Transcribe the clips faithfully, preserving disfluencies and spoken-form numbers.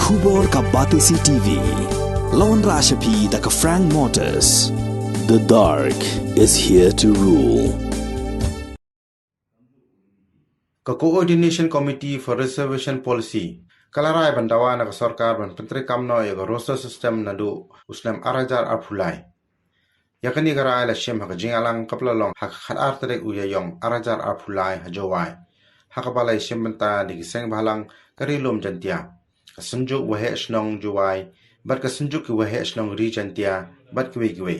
Khubor ka Batesi T V. Lawan Rashapi da ka Frank Motors. The dark is here to rule. Ka Coordination Committee for Reservation Policy ka la rai ban dawa na ka sorkar ban pyntreikam noh ïa ka roster system naduh u snem ar hajar arphew lai. Ïa kane ka rai la shim ha ka jingïalang kaba la long ha ka khatar tarik u Ïaïong ar hajar arphew lai ha Jowai, ha kaba la ïashim bynta da ki seng bhalang ka Ri Lum Jaiñtia, ka Synjuk Waheh Shnong Jowai bad ka Synjuk ki Waheh Shnong Ri Jaiñtia bad kiwei kiwei.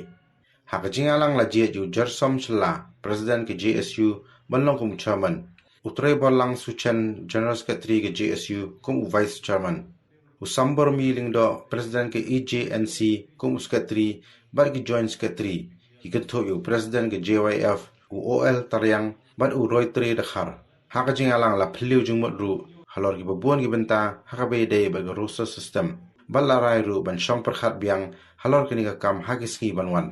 Ha ka jingïalang la jied ïa u Jersom Shylla, President ka J S U, ban long kum u Chairman, u Treiborlang Suchen, General Secretary ka J S U, kum u Vice Chairman, u Sambormi Lyngdoh, President ka E J N C, kum u Secretary bad ki Joint Secretary, ki kynthup ïa u President ka J Y F, u O L Tariang bad u Roytree Dkhar. Ha ka jingïalang la phylliew jingmut ruh halor kiba bun ki bynta ha kaba ïadei bad ka roster system, bad la rai ruh ban shong pyrkhat biang halor kane ka kam ha ki sngi ban wan.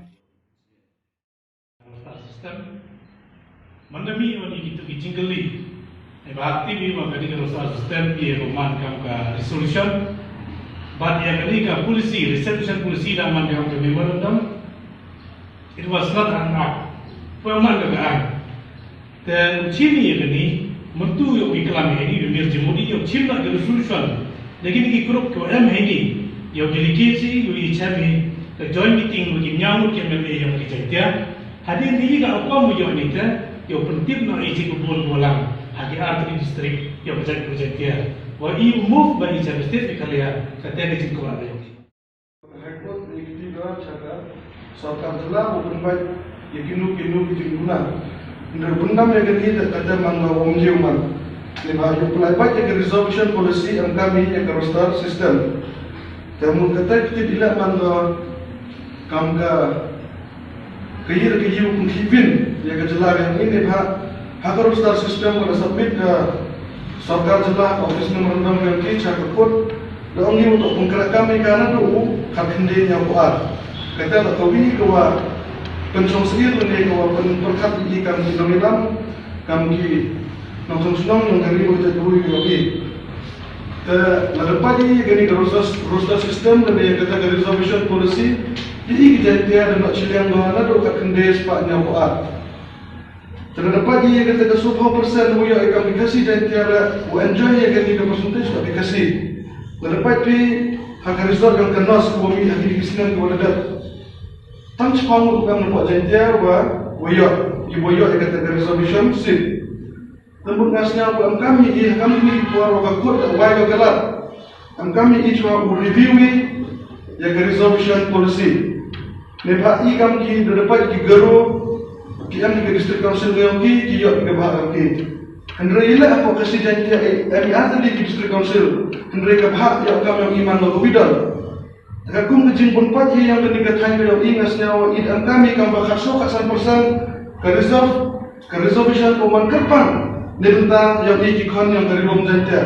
Roster system. Mynta mih wan ïa kito ki jingkylli. Ïa ba ha tip ïa ba kane ka roster system ïa ba man kam ka resolution. Bad ïa kane ka policy, reservation policy la man kam ka memorandum. It was not an act. Ba man ka ka act. Te u chim ïa kane, mynta ïa u klam ïa kane, u mir jingmut ïa u chim la ka resolution. Da kine ki group ki wa em ha ine, ïa u delegate ïa u ïa chem ïa ka joint meeting wa ki ñiaw ngut ki M L A ïa ki Jaiñtia. Hadien kane ka hukum u ïoh ine te, ïa u pyntip noh ïa ki bun ki wa lang ha ki artylli district ïa u Jaiñ-, u Jaiñtia. Wa i u move ba i chem state Meghalaya, kata ka jingkwah ba ïoh. High Court ïa ki tip da cha ka sorkar jylla u pynbeit ïa kino kino ki jingduna. Hynrei u pyndam ïa kane da kata man ba um jiew man. Neibhah ïa u pynlait beit ïa ka reservation policy em kam ïa ka roster system. Te mut kata ki tip ila man ba kam ka ka ïa ka ïa u pynkhih phin ïa ka jylla ka ïa neibhah ha ka roster system ka la submit ka sorkar jylla ka office memorandum ka ïa cha ka court. Da ong ïa u to pynkreh kam ïa ka naduh u khatkhyndai hynñiewphew ar. Kata la ka wi ka wa pynshong sir lane ka wa pynpyrkhat ïa kam ki nongïalam kam ki nongshong shnong nong ka ri wa ka jaitbynriew ïa ki. Te lada peit ïa kane ka roster, roster system lane kata ka reservation policy, ïa ki Jaiñtia da noh shiliang da naduh khatkhyndai spah hynñiewphew ar. Te lada peit ïa kata ka sawphew percent wa ïoh ïa kam ki Khasi Jaiñtia la u enjoy ïa kane ka percentage ka ki Khasi. Lada peit phi ha ka result jong ka NOS ka wa mih ha kine ki snem ki wa la dep, tang shiphew ngut kam na pdeng Jaiñtia wa, wa ïoh, ki wa ïoh ïa kata ka reservation seat. Te mut nga sngew ba em kam ïa i ha kam ïa i por wa ka court da wai ka lad. Em kam ïa i chwa u review i ïa ka reservation policy. Neibhah i kam ki da dapat ki Garo ki em ki district council ngi ong ki, ki ïoh ki ka bha ki. Hynrei i la ko ka si jan ki em i artylli ki district council. Hynrei ka bha ïoh kam ïoh i man lo ka widal. Ka kum ka jingbun pat ïa ïa ka ni ka thaiñ ka ïoh i nga sngew i em kam i kam ba khatsaw khatsan percent ka reserve, ka reservation ko man kyrpang. Ni bynta ïoh i ki khon ïoh ka ri Lum Jaiñtia.